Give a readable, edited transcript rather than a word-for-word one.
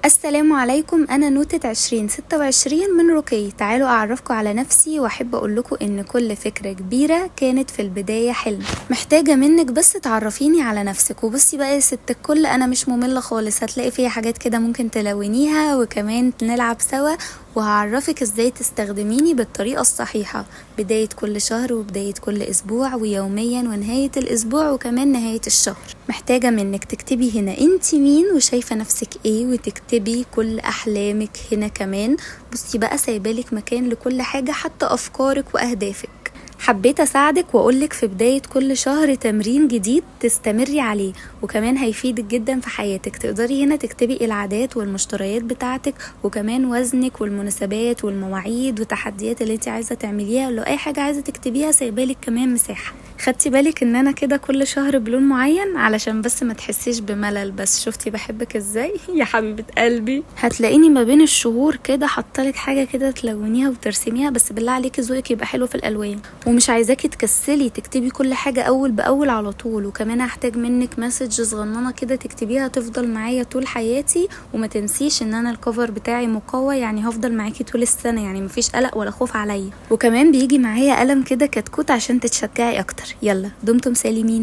السلام عليكم، أنا نوتة 2026 من رقي. تعالوا أعرفكم على نفسي، وأحب أقولكم إن كل فكرة كبيرة كانت في البداية حلم. محتاجة منك بس تعرفيني على نفسك. وبصي بقى يا ست الكل، أنا مش مملة خالص، هتلاقي فيها حاجات كده ممكن تلونيها وكمان نلعب سوا، وهعرفك ازاي تستخدميني بالطريقة الصحيحة بداية كل شهر وبداية كل اسبوع ويوميا ونهاية الاسبوع وكمان نهاية الشهر. محتاجة منك تكتبي هنا انت مين وشايفة نفسك ايه، وتكتبي كل احلامك هنا كمان. بصي بقى، سايبالك مكان لكل حاجة، حتى افكارك واهدافك. حبيت اساعدك واقولك في بداية كل شهر تمرين جديد تستمري عليه، وكمان هيفيدك جدا في حياتك. تقدري هنا تكتبي العادات والمشتريات بتاعتك، وكمان وزنك والمناسبات والمواعيد والتحديات اللي انت عايزة تعمليها. ولو اي حاجة عايزة تكتبيها سايبالك كمان مساحة. خدتي بالك ان انا كده كل شهر بلون معين علشان بس ما تحسيش بملل؟ بس شفتي بحبك ازاي يا حبيبة قلبي. هتلاقيني ما بين الشهور كده حاطالك حاجة كده تلونيها وترسميها، بس بالله عليكي ذوقك يبقى حلو في الالوان، ومش عايزاكي تكسلي تكتبي كل حاجة اول باول على طول. وكمان هحتاج منك message صغننة كده تكتبيها تفضل معايا طول حياتي. وما تنسيش ان انا ال cover بتاعي مقوى، يعني هفضل معاكي طول السنة، يعني مفيش قلق ولا خوف عليا. وكمان بيجي معايا قلم كده كتكوت عشان تتشجعي اكتر. يلا دمتم سالمين.